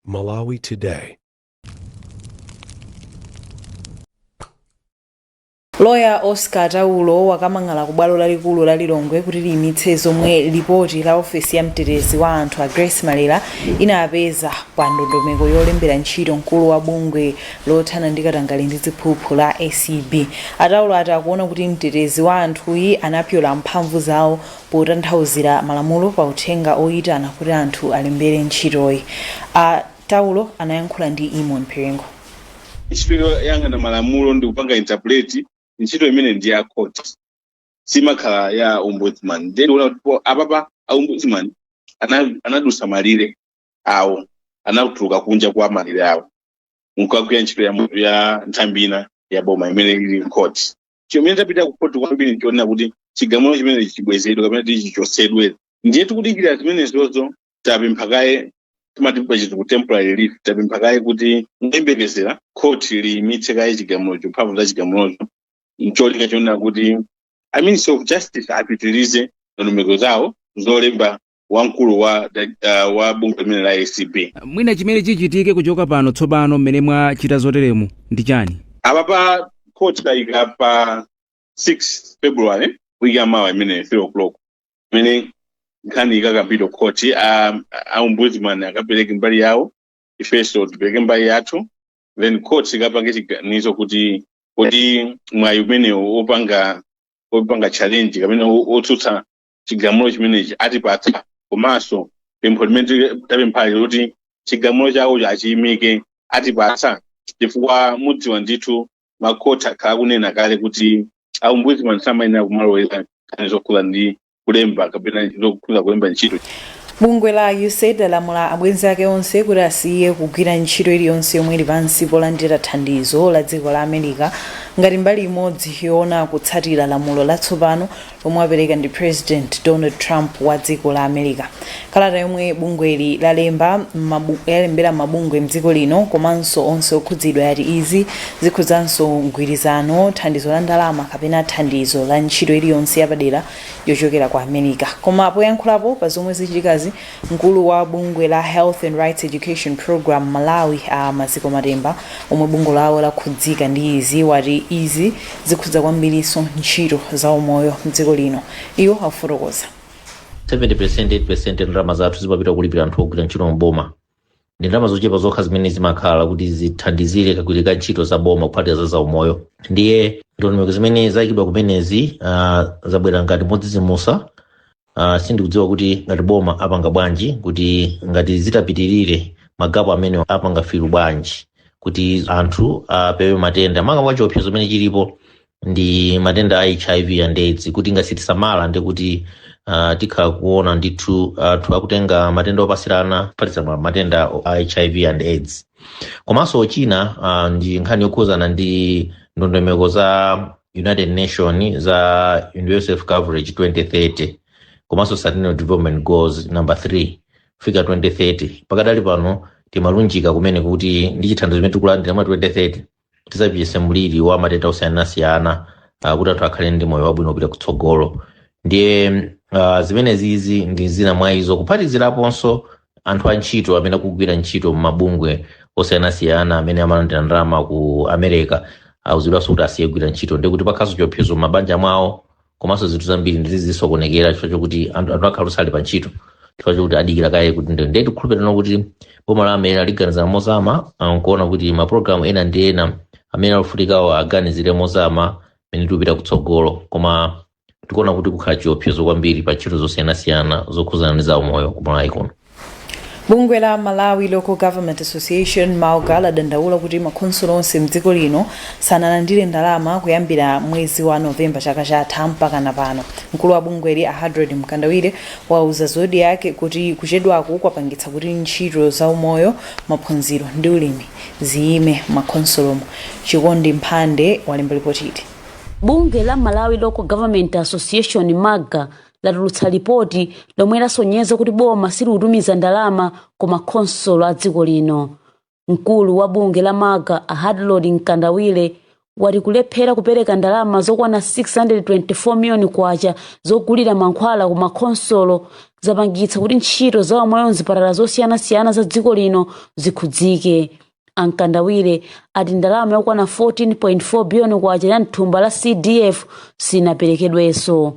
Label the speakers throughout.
Speaker 1: Malawi Today.
Speaker 2: Loya Oscar Taulo wakamang'ala ku bwalo lalikulu la Lilongwe kuti liyimitse zomwe lipoti la ofesi ya mtetezi wa anthu a Grace Malera inapeza pa ndondomeko yolembera ntchito mkulu wa bungwe lothana ndi katangale ndi ziphuphu la ACB. A Taulo ati akuona kuti mtetezi wa anthuyi anapyola mphamvu zawo potanthauzira malamulo pa uthenga oyitana kuti anthu alembere ntchitoyi. A Taulo anayankhula ndi Eamon Piringo.
Speaker 3: Ntchito yoyang'ana malamulo ndi kupanga interpret, ntchito imene ndi ya court, simakhala ya ombudsman. Ndiye ndikuona kuti apapa a ombudsman anadusa malire awo, anatuluka kunja kwa malire awo nkukagwira ntchito ya nthambi ina ya boma imene ili court. Chimene tapita ku court kwambiri nchonena kuti chigamulo chimene chibwezedwe kapena kuti chichotsedwe. Ndiye tikudikira zimenezozo, tapempha kaye, timati pachizungu temporary relief, tapempha kaye kuti moyembekezera court liyimitse kaye chigamulocho, mphamvu za chigamulocho, ncholinga chonena kuti a Minister of Justice apitirize ndondomeko zawo zolemba wamkulu wa bungwe limene la ACB.
Speaker 4: Mwina chimene chichitike kuchoka pano tsopano mmene mwachita zoteremu ndi chani?
Speaker 3: Apa pa court tayika pa 6 February, wiki yamawa imene, 3 o'clock, imene nkhani ikakambidwa court. A ombudsman akapereke mbali yawo, ifenso tipereke mbali yathu, then court ikapange chiganizo kuti kodi mwayi umenewo opanga challenge kapena otsutsa chigamulo chimenechi atipatsa, komanso pempho limene tapemphali kuti chigamulo chawo achiyimike atipatsa, chifukwa mudziwa ndithu makhoti akhala kunena kale kuti a ombudsman samayenera kumalowera nkhani zokhuza ndi kulemba kapena zokhuza kulemba ntchito.
Speaker 2: Bungwe la USAID lalamula abwenzi ake onse kuti asiye kugwira ntchito iliyonse yomwe ili pansi polandira thandizo la dziko la America ngati mbali imodzi yoona kutsatira lamulo latsopano lomwe apereka ndi President Donald Trump wa dziko la America. Kalata yomwe bungweli lalembera mabungwe mdziko lino komanso onse okhudzidwa yati izi zikhudzanso mgwirizano, thandizo la ndalama kapena thandizo la ntchito iliyonse yapadera yochokera ku America. Koma poyankhulapo pa zomwe zichitikazi, mkulu wa bungwe la Health and Rights Education Program Malawi, a Maziko Matemba, omwe bungwe lawo lakhudzika ndi izi, wati izi zikhudza kwambirinso ntchito za umoyo mdziko lino. Iwo akufotokoza.
Speaker 5: 70%, 8% ndalama zathu zimapita kulipira anthu ogwira ntchito mboma. Ndi ndalama zochepa zokha zimene zimakhala kuti zithandizire kagwiridwe ka ntchito za boma, kuphatikiza za zaumoyo. Ndiye ndondomeko zimene zayikidwa kumenezi zabwera ngati modzidzimutsa. Sindikudziwa kuti ngati boma apanga bwanji, kuti ngati zitapitirire magapo amene apanga fill bwanji kuti anthu apewe matenda, maka chiopsezo chimene chilipo ndi matenda a HIV and AIDS, kuti ngati sitisamala ndi kuti tikhala kuona ndithu anthu akutenga matenda opasirana, kuphatikiza matenda a HIV and AIDS. Komanso china ndi nkhani yokhuzana ndi ndondomeko za United Nation za Universal Coverage 2030 komanso Sustainable Development Goals number 3 kufika 2030. Pakadali pano timalunjika kumene kuti ndi chithandizo chimene tikulandira mwa 2030 tidzapyese mliri wa matenda osiyanasiyana, kuti anthu akhale ndi moyo wabwino kupita kutsogolo. Ndiye zimenezizi ndi zina mwa izo, kuphatikiziraponso anthu antchito amene akugwira ntchito m'mabungwe osiyanasiyana amene amalandira ndalama ku America awuzidwanso kuti asiye kugwira ntchito. Ndi kuti pakhaso chiopsezo m'mabanja mwawo komanso zinthu zambiri ndi zisokonekera chifukwa chokuti anthu akhala osali pa ntchito chifukwa chokuti adikira kaye kuti ndiye tikukhulupirira kuti boma la America liganizira mozama nkuona kuti mapulogalamu ena ndi ena amene akufunikawo aganizire mozama mene tikupita kutsogolo. Koma tikuona kuti kukhala chiopsezo kwambiri pa ntchito zosiyanasiyana zokhuzana ndi zaumoyo ku Malawi kuno.
Speaker 2: Bungwe la Malawi Local Government Association, MALGA, ladandaula kuti makhonsolo onse mdziko lino sanalandire ndalama kuyambira mwezi wa Novemba chaka chatha mpaka na pano. Mkulu wa bungweli, a Hadred Mkandawire, wauza Zodiak kuti kuchedwaku kwapangitsa kuti ntchito za umoyo, maphunziro ndi ulimi ziyime makhonsolomo. Chikondi Mphande walemba ripoti ili.
Speaker 6: Bungwe la Malawi Local Government Association, MALGA, latulutsa lipoti lomwe lasonyeza kuti boma silikutumiza ndalama ku makhonsolo a dziko lino. Mkulu wa bungwe la MALGA, a Hadrod Mkandawire, Wati kulephera kupereka ndalama zokwana 624 miliyoni kwacha zogulira mankhwala ku makhonsolo zapangitsa kuti ntchito za umoyo mzipatala zosiyanasiyana za dziko lino zikhudzike. A Mkandawire ati ndalama yokwana 14.4 biliyoni kwacha ya mthumba la CDF sinaperekedwenso.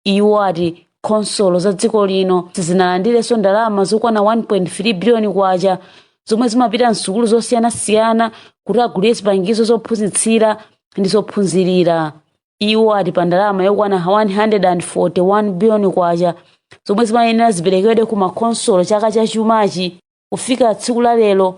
Speaker 6: Iwo ati khonsolo za dziko lino sizinalandirenso ndalama zokwana 1.3 biliyoni kwacha zomwe zimapita msukulu zosiyanasiyana kuti agulire zipangizo zophunzitsira ndi zophunzirira. Iwo ati pa ndalama yokwana 141 biliyoni kwacha zomwe zimayenera ziperekedwe ku makhonsolo chaka chachumachi, kufika tsiku la lero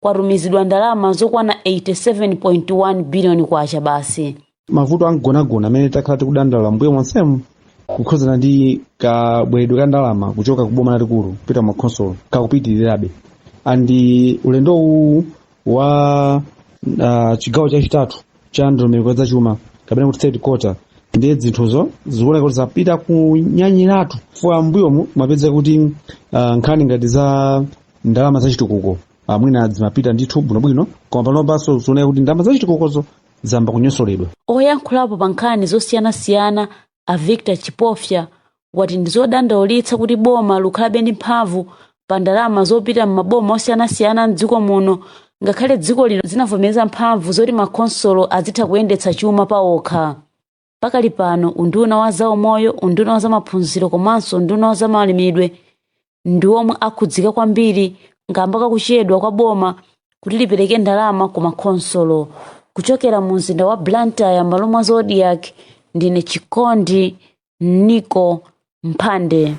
Speaker 6: kwatumizidwa ndalama zokwana 87.1 biliyoni kwacha basi.
Speaker 1: Mavuto amgonagona amene takhala tikudandaula mbuyo monsemu kukhuzana ndi kabweredwe ka ndalama kuchoka ku boma lalikulu kupita makhonsolo kakupitirirabe, and ulendo uwu wa chigawo chachitatu cha ndondomeko zachuma, kapena kuti third quarter, ndiye zinthuzo zikuoneka kuti zapita kunyanyiratu, chifukwa mbuyomu mwapeza kuti nkhani ngati za ndalama zachitukuko mwina zimapita ndithu bwinobwino, koma panopanso zikuoneka kuti ndalama zachitukukozo zamba kunyosoledwa.
Speaker 6: Oyankhulapo pa nkhani zosiyanasiyana a Victor Chipofya wati ndi zodandaulitsa kuti boma likhalabe ndi mphamvu pa ndalama zopita m'maboma osiyanasiyana mdziko muno, ngakhale dziko lino zinavomereza mphamvu zoti makhonsolo azitha kuyendetsa chuma pawokha. Pakali pano unduna wa zaumoyo, unduna wa zamaphunziro komanso unduna wa zamalimidwe ndi omwe akhudzika kwambiri ngamba kakuchedwa kwa boma kuti lipereke ndalama ku makhonsolo. Kuchokera mu mzinda wa Blantyre, m'malo mwa Zodiak, ndine Chikondi Niko Mphande.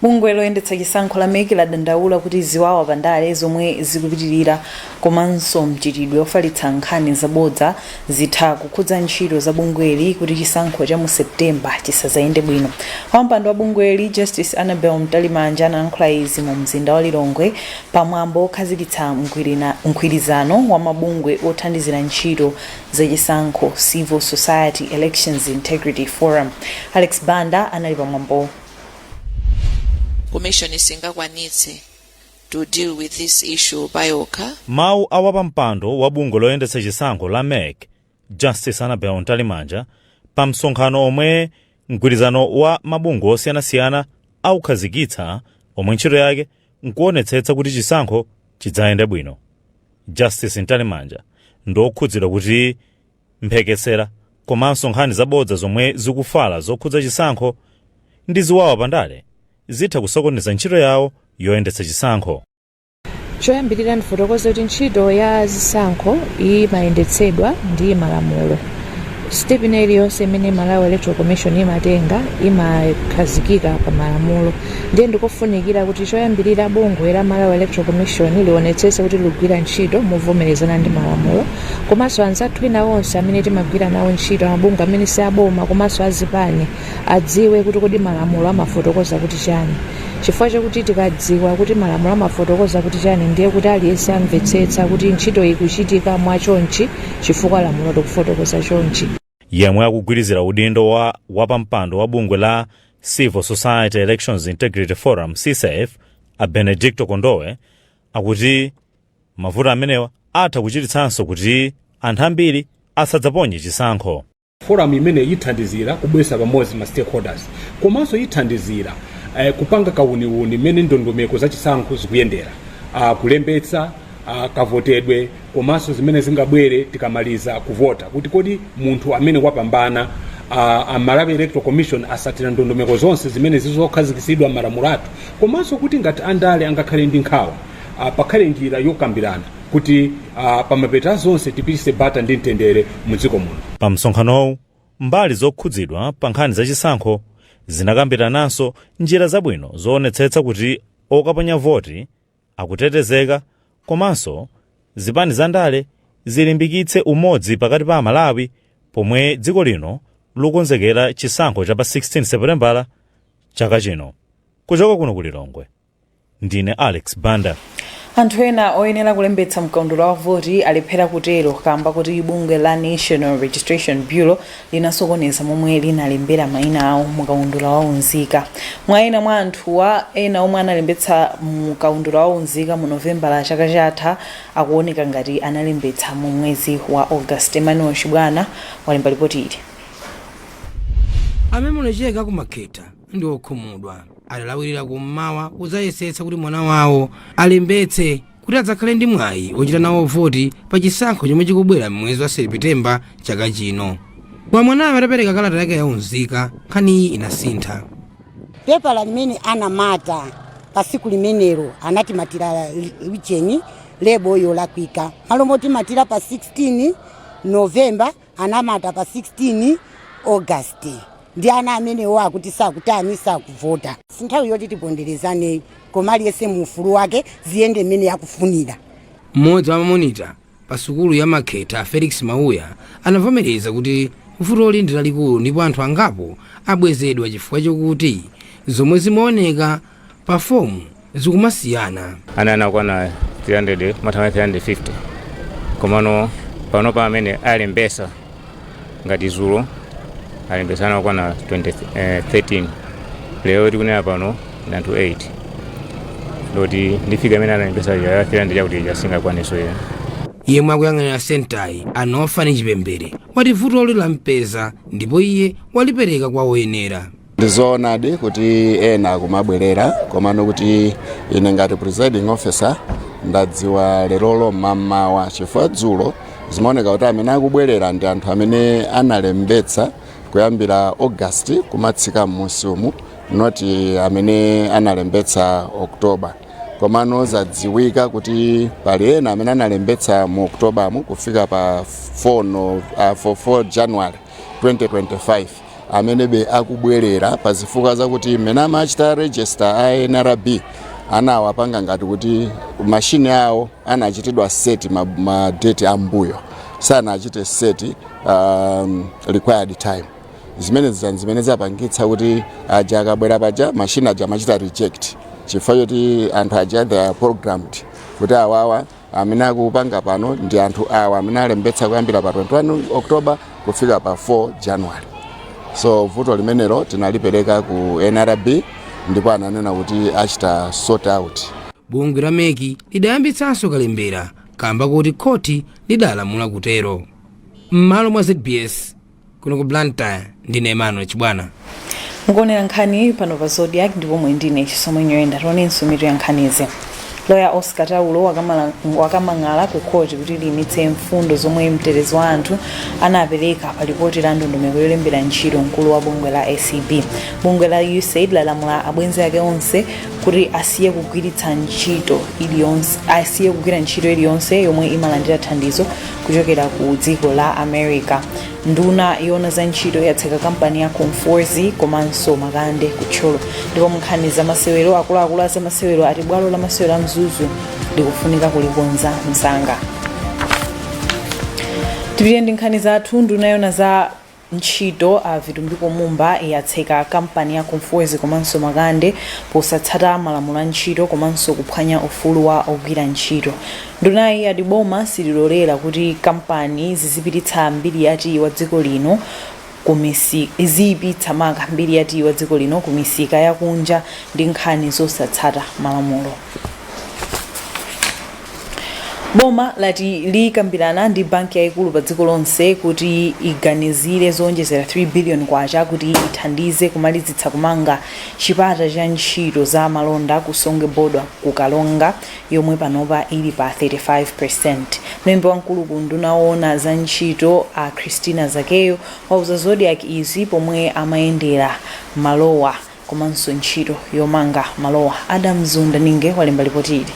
Speaker 2: Bungwe loyendetsa chisankho la MEC ladandaula kuti ziwawa pandale zomwe zikupitirira komanso mchitidwe ofalitsa nkhani zabodza zitha kukhudza ntchito za bungweli kuti chisankho cha mu Septemba chisazayende bwino. Wampando wa bungweli, Justice Annabel Mtalimanja, anayankhula izi mu mzinda wa Lilongwe pamwambo okhazikitsa mgwirizano wa mabungwe othandizira ntchito zachisankho, Civil Society Elections Integrity Forum. Alex Banda anali pamwambo.
Speaker 7: Commission singakwanitse to deal with this issue payokha.
Speaker 8: Mawu a wapampando wa bungwe loyendetsa chisankho la MEC, Justice Annabel Mtalimanja, pa msonkhano omwe mgwirizano wa mabungwe osiyanasiyana aukhazikitsa, omwe ntchito yake nkuonetsetsa kuti chisankho chidzayende bwino. Justice Mtalimanja ndokhudzidwa kuti mphekesera komanso nkhani zabodza zomwe zikufala zokhudza chisankho ndi ziwawa pandale zitha kusokoneza ntchito yawo yoyendetsa chisankho.
Speaker 9: Choyambirira ndifotokoze kuti ntchito ya zisankho imayendetsedwa ndi malamulo. Step ina iliyonse imene Malawi Electoral Commission imatenga imakhazikika pa malamulo. Ndiye ndikofunikira kuti choyambirira bungwe la Malawi Electoral Commission lionetsetse kuti ligwira ntchito movomerezana ndi malamulo, komanso anzathu ena onse amene timagwira nawo ntchito, amabungwe amene si aboma komanso azipani, adziwe kuti kodi malamulo amafotokoza kuti chani, chifukwa chakuti tikadziwa kuti malamulo amafotokoza kuti chani, ndiye kuti aliyense amvetsetsa kuti ntchito ikuchitika mwachonchi chifukwa lamulo likufotokoza chonchi.
Speaker 8: Yemwe akugwirizira udindo wa wapampando wa bungwe la Civil Society Elections Integrity Forum, CSEF, a Benedicto Kondowe, akuti mavuto amenewa atha kuchititsanso kuti anthu ambiri asadzaponye chisankho.
Speaker 10: Forum imene ithandizira kubweretsa pamodzi ma stakeholders, komanso ithandizira kupanga kauniuni mmene ndondomeko za chisankho zikuyendera, kulembetsa, kavotedwe, komanso zimene zingabwere tikamaliza kuvota, kuti kodi munthu amene wapambana, a Malawi Electoral Commission asatira ndondomeko zonse zimene zizokhazikitsidwa m'malamulo athu, komanso kuti ngati andale angakhale ndi nkhawa, pakhale njira yokambirana kuti pamapeto zonse tipitise bata ndi mtendere mu dziko muno.
Speaker 8: Pa msonkhanowu, mbali zokhudzidwa pa nkhani zachisankho zinakambirananso njira zabwino zoonetsetsa kuti okaponya voti akutetezeka, komanso zipani zandale zilimbikitse umodzi pakati pa Amalawi pomwe dziko lino lukonzekera chisankho cha pa 16 Seputembala chaka chino. Kuchoka kuno ku Lilongwe, ndine Alex Banda.
Speaker 2: Anthu ena oyenera kulembetsa mkaundula wa voti alephera kutero kamba kuti bungwe la National Registration Bureau linasokoneza momwe linalembera mayina awo mukaundula wa unzika. Mwa ena mwa anthuwa, ena omwe analembetsa mukaundula wa unzika mu Novembala chaka chatha akuoneka ngati analembetsa mu mwezi wa August. Emmanuel Chibwana walemba ripoti ili.
Speaker 11: Amemulecheka kumakheta ndi okhumudwa, adalawirira kummawa kudzayesetsa kuti mwana wawo alembetse kuti adzakhale ndi mwayi ochita nawo voti pa chisankho chomwe chikubwera m'mwezi wa Sepitemba chaka chino. Koma mwanayo atapereka kalata yake ya unzika, nkhaniyi inasintha.
Speaker 12: Pepala limene anamata pa siku limenelo anatimatira ujeni, label yolakwika. Malo motimatira pa 16 November, anamata pa 16 August. Ndi ana amenewo akuti sakutani, sakuvota. Sinthawi yoti tiponderezane, koma aliyense mu ufulu wake, ziyende mmene akufunira.
Speaker 11: Mmodzi wa mamonita pa sukulu ya Makhetha, Felix Mauya, anavomereza kuti vutoli ndi lalikulu ndipo anthu angapo abwezedwa chifukwa chokuti zomwe zimaoneka pa fomu zikumasiyana.
Speaker 13: Ana anakwana 300, matama 350, komano panopa amene alembesa ngati zulo alembesa anakwana 20, 13. Lero tikunena pano ndi anthu 8, ndoti ndifika amene analembesa ya 300 chakuti jasingakwaneso ya.
Speaker 11: Yemwe akuyang'anira sentayi, Anofani Chipembere, wati vutoli lampeza ndipo iye walipereka kwa oyenera.
Speaker 14: Ndizoonadi kuti ena akumabwerera, komano kuti ine ngati presiding officer ndadziwa lerolo mmamawa, chifukwa dzulo zimaoneka kuti amene akubwerera ndi anthu amene analembetsa kuyambira August kumatsika m'musi umu, not amene analembetsa October. Komano zadziwika kuti pali ena amene analembetsa mu October kufika pa 4, no, 4 January 2025 amenebe akubwerera pa zifukwa zakuti mmene amachita register a NRB anawapanga ngati kuti mashini awo anachitidwa set ma date ambuyo, sanachite set required time. Zimene zimene zapangitsa kuti aja akabwera paja, mashini aja amachita reject, chifukwa choti anthu aja they are programmed kuti awawa amene akupanga pano ndi anthu awa amene alembetsa kuyambira pa 21 October kufika pa 4 January. So vuto limenelo tinalipereka ku NRB ndipo ananena kuti achita sort out.
Speaker 11: Bungwe la MEC lidayambitsanso kalembera kamba kuti khoti lidalamula kutero. M'malo mwa ZBS kuno ku Blantyre, ndine Emmanuel Chibwana.
Speaker 2: Mukuonera nkhani pano pa Zodiak ndipo mwe ndine Chisomo Nyoyenda. Tionenso mitu ya nkhanizi. Loya Oscar Taulo wakamang'ala ku khoti kuti liyimitse mfundo zomwe mtetezi wa anthu anapereka pa lipoti la ndondomeko yolembera ntchito mkulu wa bungwe la ACB. Bungwe la USAID lalamula abwenzi ake onse kuti asiye kugwiritsa ntchito iliyonse, asiye kugwira ntchito iliyonse yomwe imalandira thandizo kuchokera ku dziko la America. Nduna yoona za ntchito yatseka kampani ya Conforzi komanso Makande kutcholo. Ndipo munkhani za masewero, akuluakulu a zamasewero ati bwalo la masewero a Mzuzu likufunika kulikonza msanga. Tipite ndi nkhani zathu. Nduna yoona za ntchito a Vitumbiko Mumba yatseka kampani ya Conforzi komanso Makande posatsata malamulo a ntchito komanso kuphwanya ufulu wa ogwira ntchito. Ndunayi yati boma sililolera kuti kampani zizipititsa mbiri ya tiyi wa dziko lino ziyipitsa maka mbiri ya tiyi wa dziko lino ku misika yakunja ndi nkhani zosatsata malamulo. Boma lati likambirana ndi banki yayikulu pa dziko lonse kuti iganizire zowonjezera 3 billion kwacha kuti ithandize kumalizitsa kumanga chipata cha ntchito za malonda ku Songwe Border ku Karonga, yomwe panopa ili pa 35. Mlembi wamkulu ku nduna woona za ntchito a Christina Zakeyo wauza Zodiak izi pomwe amayendera malowa komanso ntchito yomanga malowa. Adam Zundaninge walemba ripoti ili.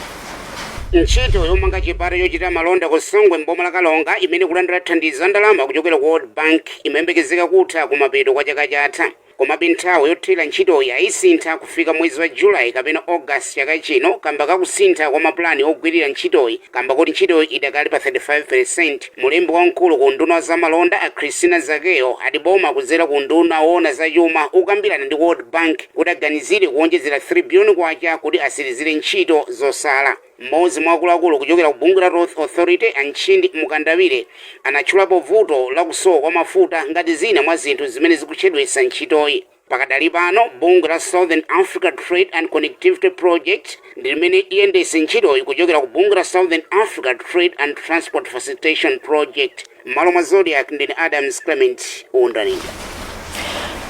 Speaker 15: Ntchito yomanga chipata chochita malonda ku Songwe mboma la Karonga, imene kulandira thandizo la ndalama kuchokera ku World Bank, imayembekezeka kutha kumapeto kwa chaka chatha. Komabe nthawi yothera ntchitoyi ayisintha kufika mwezi wa Julayi kapena August chaka chino kamba kakusintha kwa mapulani ogwirira ntchitoyi, kamba kuti ntchitoyi idakali pa 35. Mulembi wamkulu ku nduna wa zamalonda a Christina Zakeyo ati boma kudzera ku nduna woona zachuma ukambirana ndi World Bank kuti aganizire kuwonjezera 3 billion kwacha kuti asirizire ntchito zosala. Mmodzi mwa akuluakulu kuchokera ku bungwe la Roads Authority, Antchindi Mukandawire, anatchulapo vuto la kusowa kwa mafuta ngati zina mwa zinthu zimene zikuchedwetsa ntchitoyi. Pakadali pano, bungwe la Southern Africa Trade and Connectivity Project ndi limene iyendetse ntchitoyi kuchokera ku bungwe la Southern Africa Trade and Transport Facilitation Project. M'malo mwa Zodiak, ndine Adams Clement Undaninga.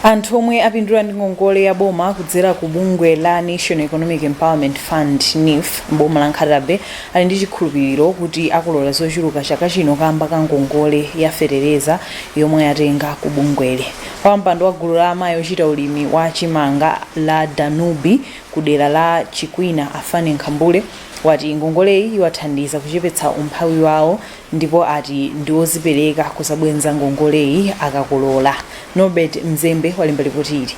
Speaker 2: Anthu omwe apindula ndi ngongole ya boma kudzera ku bungwe la National Economic Empowerment Fund, NEEF, boma la Nkhata Bay, ali ndi chikhulupiriro kuti akolola zochuluka chaka chino kamba ka ngongole ya fetereza yomwe yatenga ku bungweli. Wapampando wa gulu la amayi ochita ulimi wa chimanga la Danubi ku dera la Chikwina, Afane Nkhambule, wati ngongoleyi iwathandiza kuchepetsa umphawi wawo ndipo ati ndi ozipereka kuzabwenza ngongoleyi akakolola. Norbert Mzembe walemba ripoti ili.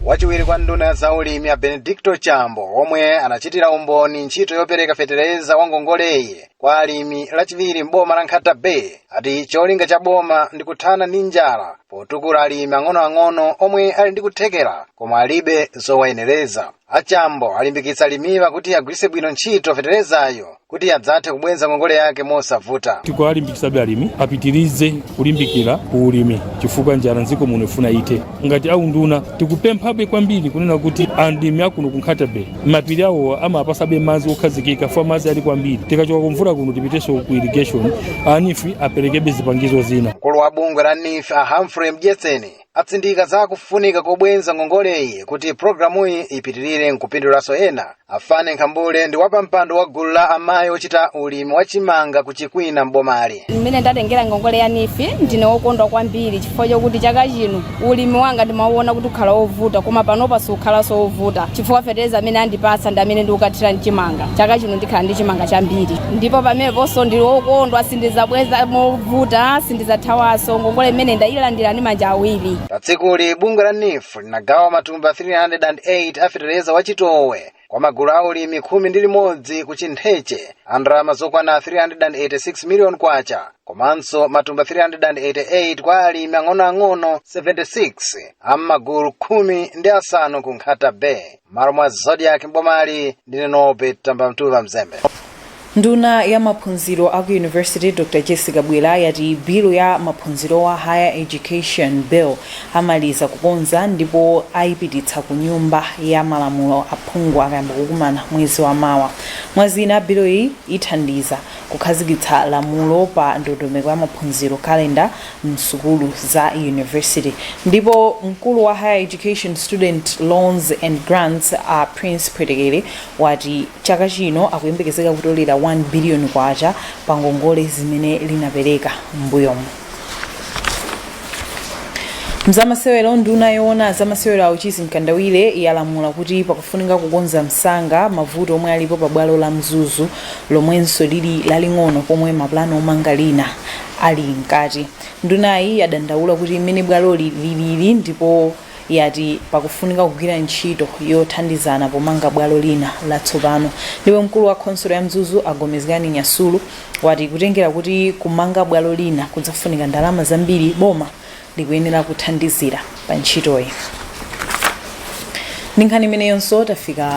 Speaker 16: Wachiwiri kwa nduna ya zaulimi a Benedicto Chambo, omwe anachitira umboni ntchito yopereka fetereza wa ngongoleyi kwa alimi Lachiwiri m'boma la Nkhata Bay, ati cholinga cha boma ndi kuthana ndi njala potukula alimi ang'onoang'ono omwe ali ndi kuthekera koma alibe zowayenereza. Achambo alimbikitsa alimiwa kuti agwiritse bwino ntchito feterezayo kuti adzathe kubwenza ngongole yake mosavuta.
Speaker 17: Tikuwalimbikitsabe alimi apitirize kulimbikira ku ulimi chifukwa njala mdziko muno ifuna ite. Ngati aunduna tikupemphabe kwambiri kunena kuti alimi akuno ku Nkhata Bay mapiri awo amapasabe madzi okhazikika fa madzi ali kwambiri. Tikachoka kumvula kuno tipitenso ku irrigation, a NEEF aperekebe zipangizo zina.
Speaker 16: Mkulu wa bungwe la NEEF a Humphrey Mdyetseni atsindika za kufunika kobwenza ngongoleyi kuti programuyi ipitirire nkupindulanso ena. Afane Nkhambule ndi wapampando wa gulu la amayi ochita ulimi wa chimanga ku Chikwina mbomali.
Speaker 18: Mmene ndatengera ngongole ya NEEF, ndine wokondwa kwambiri chifukwa chokuti chaka chino ulimi wanga ndimauona kuti ukhala wovuta, koma panopa sukhalanso wovuta chifukwa fetereza amene andipatsa ndi amene ndikukathira mchimanga. Chaka chino ndikhala ndi chimanga chambiri ndipo pameneponso ndili wokondwa, sindizabweza movuta, sindizathawanso ngongole imene ndayilandira ndi manja awiri.
Speaker 16: Pa tsikuli, bungwe la NEEF linagawa matumba 308 a fetereza wa chitowe kwa magulu a ulimi 11 ku Chintheche a ndalama zokwana 386 miliyoni kwacha, komanso matumba 388 kwa alimi ang'onoang'ono 76 a m'magulu 15 ku Nkhata Bay. Malo mwa Zodiak mbomali, ndine Norbert Tambamtuva Mzembe.
Speaker 2: Nduna ya maphunziro aku university, Dr Jessica Bwira, yati bilu ya maphunziro wa Higher Education Bill amaliza kukonza ndipo ayipititsa ku Nyumba ya Malamulo aphungu akayamba kukumana mwezi wa mawa. Mwazina, bilu iyi ithandiza kukhazikitsa lamulo pa ndondomeko ya maphunziro, kalenda msukulu za university. Ndipo mkulu wa Higher Education Student Loans and Grants, a Prince Phwetekere, wati chaka chino akuyembekezeka kutolera 1 billion kwacha pa ngongole zimene linapereka m'mbuyomo. Mzamasewero, nduna yoona zamasewero a Uchizi Mkandawire yalamula kuti pakufunika kukonza msanga mavuto omwe alipo pa bwalo la Mzuzu, lomwenso lili laling'ono pomwe mapulani omanga lina ali mkati. Ndunayi yadandaula kuti mmene bwaloli lilili ndipo yati pakufunika kugwira ntchito yothandizana pomanga bwalo lina latsopano. Ndipo mkulu wa khonsolo ya Mzuzu, Agomezgani Nyasulu, wati kutengera kuti kumanga bwalo lina kudzafunika ndalama zambiri, boma likuyenera kuthandizira pa ntchitoyi. Ndi nkhani imeneyonso tafika.